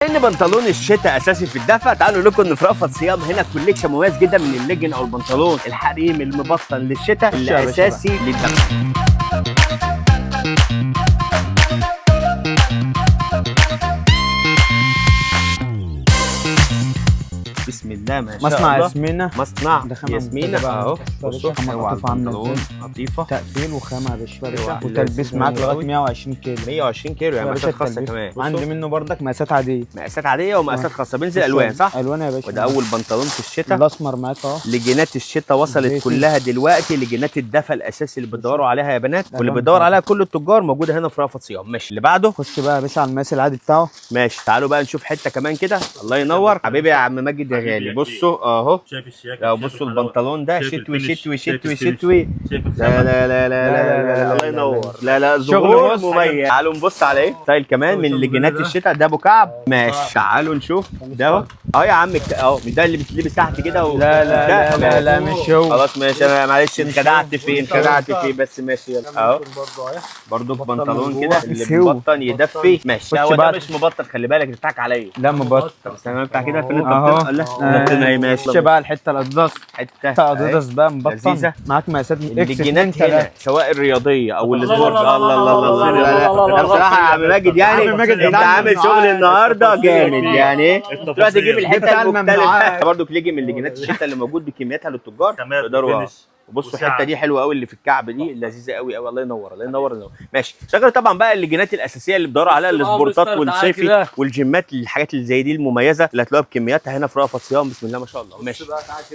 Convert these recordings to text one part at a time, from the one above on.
ان بنطلون الشتاء اساسي في الدفا. تعالوا لكم ان في رأفت صيام هنا collection مميز جدا من الليجن او البنطلون الحريم المبطن للشتاء اللي يا باشا اساسي للدفا. بسم الله ما شاء مصنع الله. ياسمينة. مصنع ده خامة ياسمينة ممتازة بقى. اهو. بص بصوا يا باشا، خامة اوعى لطيفة عاملة البنطلون ازاي. لطيفة تقفيل وخامه يا باشا. اوعى. وتلبيس معاك لذيذ لغاية أوي. 120 كيلو 120 كيلو يعني يا باشا مقاسات خاصة التلبيس. كمان. بصوا، عندي منه بردك مقاسات عادية. مقاسات عادية ومقاسات خاصة، بينزل الوان صح؟ الوان يا باشا. وده اول بنطلون في الشتاء. الاسمر معاك اهو. لجينات الشتاء وصلت زيتي. كلها دلوقتي، لجينات الدفا الاساسي اللي بتدوروا عليها يا بنات واللي الألوان بتدور بتاعته. عليها كل التجار موجودة هنا في رأفت صيام. ماشي اللي بعده. خش بقى يا باشا على المقاس العادي بتاعه. ماشي تعالوا بقى نشوف حتة كمان كده. الله ينور حبيبي يا عم ماجد يا حبيبي غالي. يا بصوا اهو، شايف الشياكه؟ لو شايف بصوا الحلاوة؟ البنطلون ده شايف شتوي ال finish؟ شتوي شايف شتوي ال finish؟ شتوي. شايف لا الخامة؟ لا لا لا لا لا الله ينور. لا لا شغل ظهور بص. مميز. تعالوا نبص على ايه style كمان من شغل لجينات ده. الشتاء ده ابو كعب. ماشي تعالوا نشوف ده اهو. اه يا عم اهو مش ده اللي بتلبس تحت كده لا لا ده؟ لا لا لا مش هو. خلاص ماشي انا معلش انخدعت فيه انخدعت فيه بس ماشي يلا اهو. برضو بنطلون كده اللي مش هو. مبطن يدفي. ماشي لا خش هو ده بقى. مش مبطن، خلي بالك بتضحك عليا. لا مبطن. طب استنى بتاع كده فين اهو. التبطين؟ لا التبطين اهي. ماشي خش بقى الحتة الاديداس. حتة حتة أهي. اديداس بقى مبطن. لذيذة. معاك مقاسات من X الليجنات 2 هنا 3. سواء الرياضية او الله ال sport. الله الله الله الله الله الله الله الله. لا بصراحة يا عم ماجد يعني عم ماجد انت بتاع عامل شغل الممنوعات. النهارده جامد يعني ايه التفاصيل. تروح تجيب الحتة بتاع المختلفة. الممنوعات. برضه ليجي من ليجنات الشتاء اللي موجود بكمياتها للتجار خامات تقدروا و finish وبصوا وسعة. الحتة دي حلوة قوي اللي في الكعب دي لذيذة قوي قوي. الله ينور الله ينور الله ينور. ماشي شغل طبعا بقى الليجنات الاساسية اللي بتدوروا عليها السبورتات مستر، تعال والصيفي كده. والجيمات الحاجات اللي زي دي المميزة اللي هتلاقوها بكمياتها هنا في رأفت صيام. بسم الله ما شاء الله. ماشي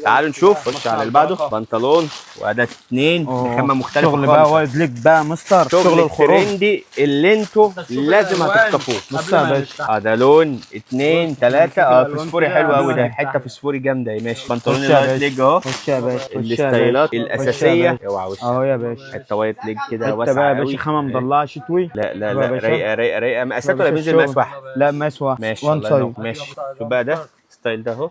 تعالوا نشوف. خش على اللي بعده. بنطلون وده اتنين خامة مختلفة شغل بقى خالص. wide leg بقى مستر. شغل الخروج ال trendy اللي انتوا لازم هتخطفوه. بص يا باشا. اه ده لون اتنين تلاتة. اه فسفوري حلو قوي ده، حتة فسفوري جامدة. ماشي بنطلون خش يا ال wide باشا. leg اهو. خش يا باشا. خش يا باشا. الستايلات الاساسية. اوعى وش اهو يا باشا. حتة wide leg كده حتة واسعة بقى يا قوي. باشا خامة مضلعه شتوي. لا لا يا لا باشا. رايقة رايقة رايقة. مقاسات يا ولا باشا بينزل مقاس الشغل. واحد؟ لا مقاس واحد. ماشي one الله ينور. size. ماشي شوف بقى ده style ده اهو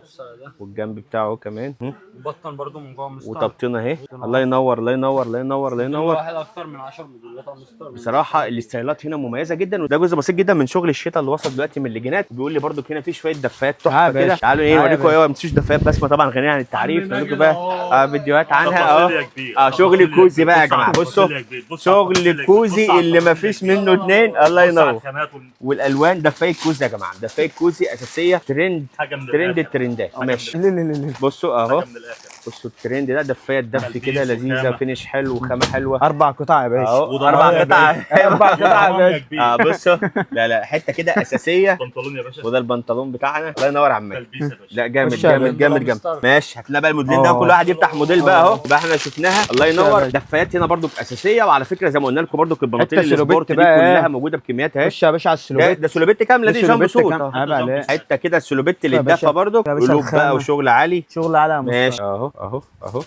والجنب بتاعه كمان. هم. مبطن برضو من جوه مستر. وتبطينه اهي. الله ينور الله ينور الله ينور الله ينور. واحد اكتر من 10 موديلات يا مستر. بصراحة الستايلات هنا مميزة جدا، وده جزء بسيط جدا من شغل الشتاء اللي وصل دلوقتي من الليجنات. بيقول لي برضو هنا في شوية دفايات تحفة تعال يا كده. باشا. تعالوا ايه تعال يا نوريكم. باشا. ايوه ما تنسوش دفايات بسمه طبعا غنية عن التعريف. نوريكم بقى فيديوهات عنها تفاصيل اهو. يا كبير. اه شغل تفاصيل يا كوزي كبير. بقى يا بص على جماعة. التفاصيل بصوا يا كبير. بص على شغل التفاصيل يا كبير. كوزي بص على اللي ما التفاصيل فيش يا كبير. منه اتنين. الله بص على ينور. الخامات والالوان دفايه كوزي يا جماعة، دفايه كوزي اساسية ترند حاجة من ترند الآخر. الترندات. ماشي ليه ليه ليه ليه. بصوا اهو. حاجة من الاخر. بصوا الترند ده دفايه دف كده تلبيس لذيذة وخامة. finish حلو وخامه حلوة اربع قطع يا باشا. اهو وضمان اربع يا قطع. اربع قطع يا ضمان يا باشا. كبير. اه بصوا لا لا حتة كده اساسية. بنطلون يا باشا. وده البنطلون بتاعنا. الله ينور يا عم ماجد. تلبيس يا باشا. لا جامد خش يا جامد باشا. جامد جامد. ماشي هات لنا بقى الموديلين ده اه. كل واحد يفتح موديل بقى اهو. يبقى احنا شفناها. الله ينور. باشا. دفايات هنا برضو اساسية. وعلى فكرة زي ما قلنا لكم برضو البناطيل حتة سلوبيت ال sport دي بقى كلها ايه. موجودة بكمياتها اهي. خش يا باشا على ده السلوبيت. ده سلوبيت كاملة دي jump سلوبيت suit. كام- عيب عليك. حتة كده السلوبيت اللي يا باشا. اتدفى برضو يا باشا قلوب بقى الخامة. وشغل عالي. شغل على مستر. ماشي اهو اهو اهو.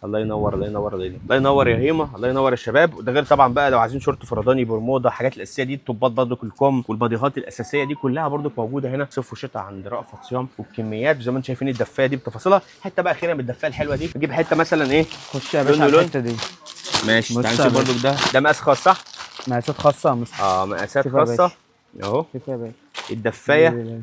الله ينور الله ينور الله ينور الله ينور يا هيما. الله ينور يا شباب. وده غير طبعا بقى لو عايزين شورت فرداني برمودا حاجات الاساسية دي التوبات برضو الكم والباديهات الاساسية دي كلها برضو موجودة هنا صيف وشتاء عند رأفت صيام وبكميات زي ما انتم شايفين الدفايه دي بتفاصيلها. حتة بقى اخيرا من الدفايه الحلوة دي نجيب حتة مثلا ايه. خش يا باشا لون على ولون. الحتة دي. ماشي بص تعال يا نشوف برضو ده ده مقاس خاص صح؟ مقاسات خاصة يا مستر. اه مقاسات شوف يا خاصة باشا. اهو شوف يا باشا. الدفايه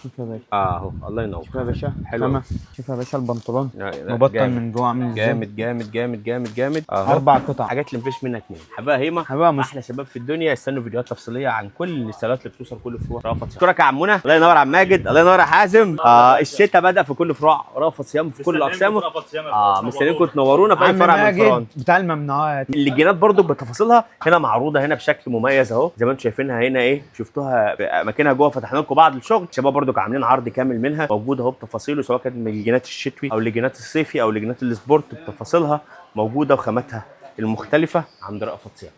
شوف يا باشا. اهو. الله ينور. شوف يا باشا. حلو خامة. شوف يا باشا البنطلون لا، لا، مبطن جامد. من جوه عامل ازاي. جامد جامد جامد جامد جامد اهو. اربع قطع. حاجات اللي مفيش منها اتنين. حبايب هيما. حبايب مستر. احلى شباب في الدنيا. استنوا فيديوهات تفصيلية عن كل الستايلات اللي بتوصل كل فروع رأفت صيام. اشكرك يا عمونا. الله ينور يا عم ماجد. الله ينور يا حازم. الشتاء بدا في كل فروع رأفت صيام في كل مستنيينكم اقسامه. في رأفت صيام يا باشا. مستنيينكم تنورونا في اي عم فرع من الفروع. ماجد بتاع الممنوعات. الليجنات برضو بتفاصيلها هنا معروضة هنا بشكل مميز اهو زي ما انتم شايفينها هنا ايه شفتوها في اماكنها جوه. فتحنا لكم بعض الشغل. الشباب برضو عاملين عرض كامل منها موجود اهو بتفاصيله سواء كانت من الليجنات الشتوي او الليجنات الصيفي او الليجنات ال sport بتفاصيلها موجودة وخاماتها المختلفة عند رأفت صيام.